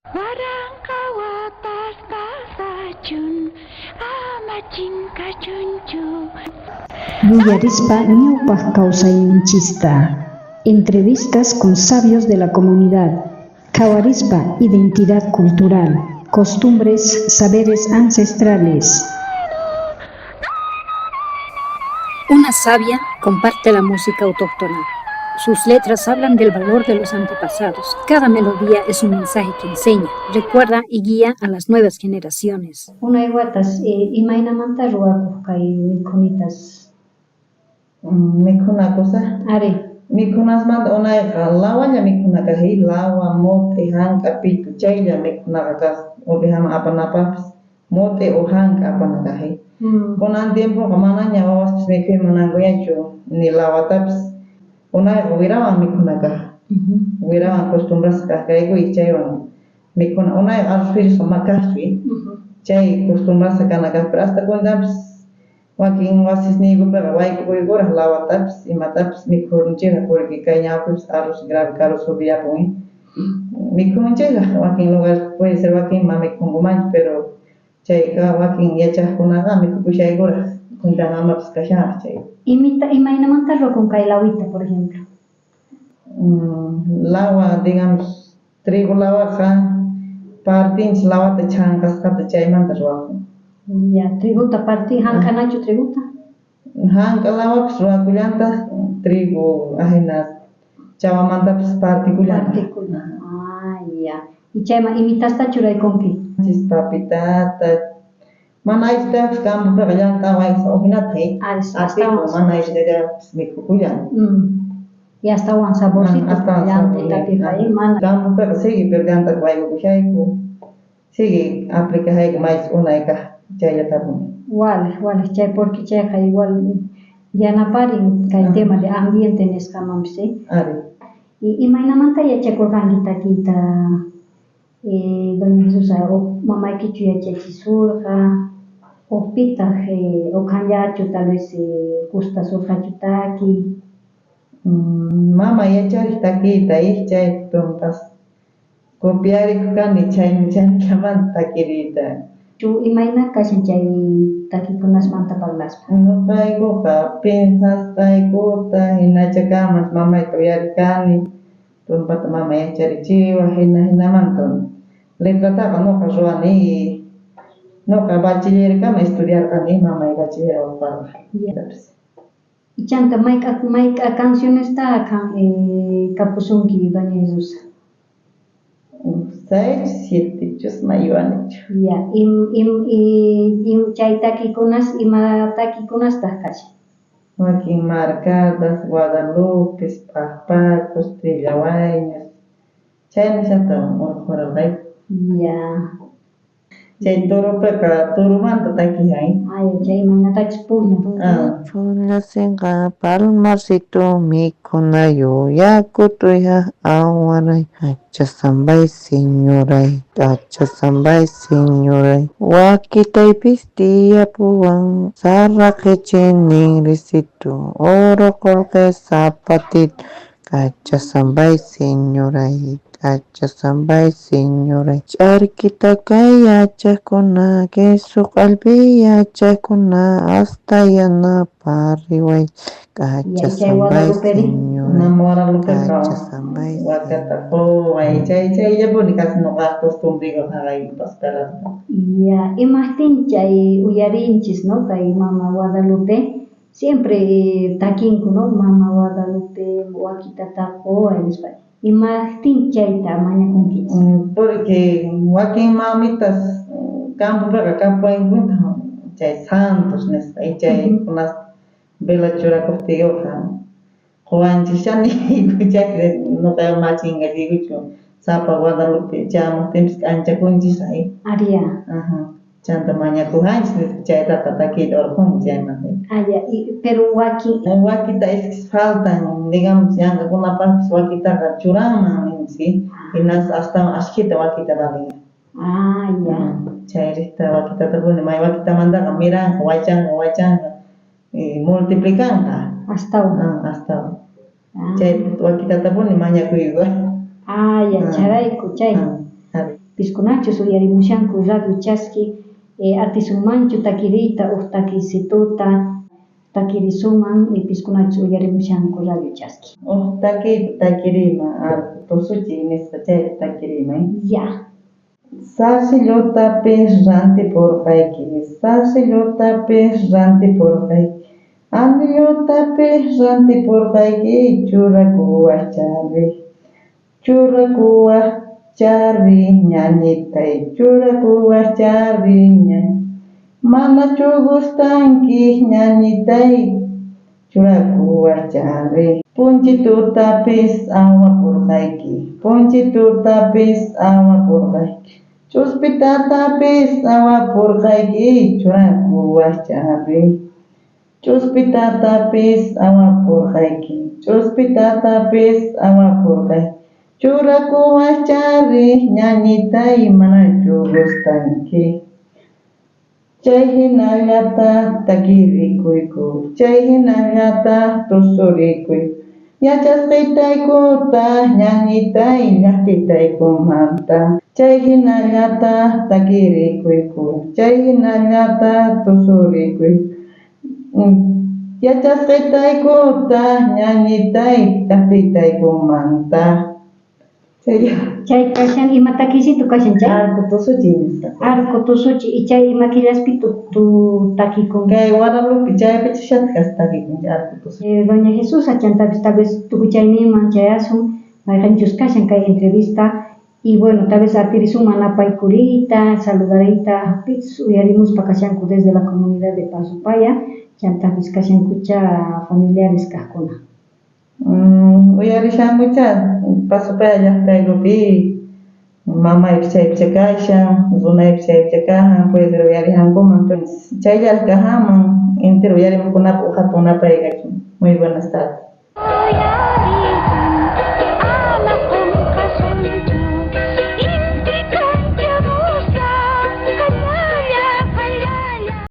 Waranqa watas pasachun, ama chinkachunchu. Yuyarispa ñawpaq kawsayninchista. Entrevistas con sabios de la comunidad. Qhawarispa identidad cultural, costumbres, saberes ancestrales. Una sabia comparte la música autóctona. Sus letras hablan del valor de los antepasados. Cada melodía es un mensaje que enseña, recuerda y guía a las nuevas generaciones. Unay watas, imaynamanta ruwakuq kay mikhunitas? Mikhuna cosa. Ari. Mikhunasmanta unayqa lawalla mikhuna kaq, lawa, mote, hank'a, pitu, chaylla mikhunaqa kaq, ovejaman apanapaqpis mote o hank'a apana kaq. Kunan tiempoqa manaña wawaspis mikhuy munankuñachu ni lawatapis. Unayqa wirawan mikhuna kaq. Wirawan costumbrasqa kaq kayku y chaywan mikhuna. Unayqa arroz frijosqa ma kaqchu, chay costumbrasqa kana kaq, pero hasta kunanpis wakin wasisniykupiqa wayk'ukuykuraq lawatapis imatapis mikhunchikqa, porque kay ñawpipis arroz grave caro subiyapun, mikhunchikqa wakin lugares, puede ser wakin ma mikhunkumanchu, pero chayqa wakin yachaqkunaqa mikhukushaykuraq, kunankamapis kashanraq chay. Imita, imaynamanta ruwakun kay lawita, por ejemplo? Lawa, digamos, trigo lawaqa partinchis lawata chhanqasqata, chaymanta ruwakun. Ya, trigota parti, hank'anachu trigota? Hank'a lawapis ruwakullantaq, trigo ajina chawamantapis partikullantaq. Partikullantaq. Ah, ya. Y chayman imitasta churaykunki? Chis papitata, mana aychitapis campopiqa llant'awan ujinata, astawan mana aychitallapis mikhukullan. Y astawan saborcito astawan llant'itapiqa, mana. Campopiqa sigue, pero llant'ata wayk'ukushayku, sigue aplicajayku maychus unay kaq chayllatapuni. Wale, wale, chay porque chayqa igual yanaparin kay tema de ambiente nisqamanpis, Ari. Y imaynamanta yachakurqanki takiyta, doña Jesusa, mamaykichu yachachisurqa, o pitaq, o qanllachu tal vez gustasurqachu takiy? Mama yachariq takiyta, chay tumpas copiarikuq kani chaymi chaylamanta takiriyta. Chu imayna kashan chay takikunasmanta parlaspa? Ñuqaykuqa pensasqaykuta hinachakaman mamayta uyariq kani, tumpata mama yacharichiwaq, hina hinamanta letrataqa nuqa ruwani, nuqa bachillerkama estudiarqani, mamay bachiller parqa. Y chanta mayk'a mayk'a cancionesta kan kapusunki, doña Jesusa? 6, 7 chus mayuanichu. Ya, im, im, im, chay takikunas, ima takikunastaq kashan? Wakin marcadas, Guadalupes, P'aqpacos, Trillawayñas, chaynillata urqhurarqayku. Ya. Chay turupiqa turumanta takiyan. Ay, chay imaynatachus pukllan. Phullasinqa palmarcito mikhunayu yakutuya awaray achasambay señoray, achasambay señoray, wakitaypis tiyapuwan sarraqichi ninrisito oro qullqi zapatito, kachasambay señoray, kachasambay señoray, ch'arkita kay yachaqkuna, queso q'allpi yachaqkuna, hasta yanapariway, kachasambay señoray, kachasambay. Wakata quway, chay chayllapuni casi nuqa costumbreykuqa haqaykupas perrata. Ya, imaqtin chay uyarinchis, no, kay mama Guadalupe siempre takinku, no, mama Guadalupe wakitata quway nispa. Imaqtin chayta mañakunkichis? Porque wakin mamitas campopiqa kapuwankuta chay santos nisqa, y chaykunas vela churakuqtiyuqa quwanchikcha niyku, chay nuqa machinkachiykuchu sapa Guadalupe chamuqtinpis k'anchakunchis ay. Aria. Ajá. Chanta mañakujanchis nispa chaytaqa takiyta urqhunku chaymanta. Ah, ya, y, pero waki Wakita es que faltan, digamos, yanqakunapaqpis wakitaqa churanman ninchis, hinas astawan ashkhita wakita valin. Ah, ya. Chayrikta wakitatapuni may wakitamantaqa miranqa, wachanqa, wachanqa, y multiplicanqa. Astawan. Ah, astawan. Ah. Chay wakitatapuni mañakuyku. Ah, ya, Ah. charayku chay. Ah, ari. Piskunachus uyarimushanku Radio Chaski, atisunmanchu takiriyta uj takiysituta takirisuman piskunachus uyarimushanku Radio Chaski. Uj takiyta takiriyman, arco tusuchiy nisqa chayta takiriyman. Ya. Zarcillotapis rantipurqayki, zarcillotapis rantipurqayki, anillotapis rantipurqayki, churakuwaj chari, churakuwaj chari ñañitay, churakuwaj chari ñañi, manachu gustanki ñañitay, churakuwaj chari, punchitutapis awapurqayki, punchitutapis awapurqayki, ch'uspitatapis awapurqayki, churakuwaj chari, ch'uspitatapis awapurqayki, ch'uspitatapis awapurqayki, churakuwaj chari ñañitay, manachu gustanki. Chay hinallata takirikuyku, chay hinallata tusurikuyku, yachasqaytaykuta ñañitay llaqtitaykumanta. Chay hinallata takirikuyku, chay hinallata tusurikuyku, yachasqaytaykuta ñañitay llaqtitaykumanta. Chay kashan ima takiysitu kashan chay? Arco tusuchiy nisqa. Arco tusuchiy, y chay ima killaspi tu takikun? Kay Guadalupe chaypicha shatkas takikun chay arco tusuchiy. Doña Jesús, chantapis tal vez tukuchayninman chayasun, mayqanchus kashan kay entrevista, y bueno, tal vez atirisunman napaykuriyta, saludariyta, pis uyarimuspa kashanku desde la comunidad de Pasopaya, chantapis kashankucha familiares kajkuna. Uyarishankucha Pasopaya llaqtaykupi, mamaypis chaypicha kashan, runaypis chaypicha kajan, puede ser uyarijankuman, chayllaraq kajanman, entero uyarimuqkunapaq uj hatun napay kachun. Muy buenas tardes.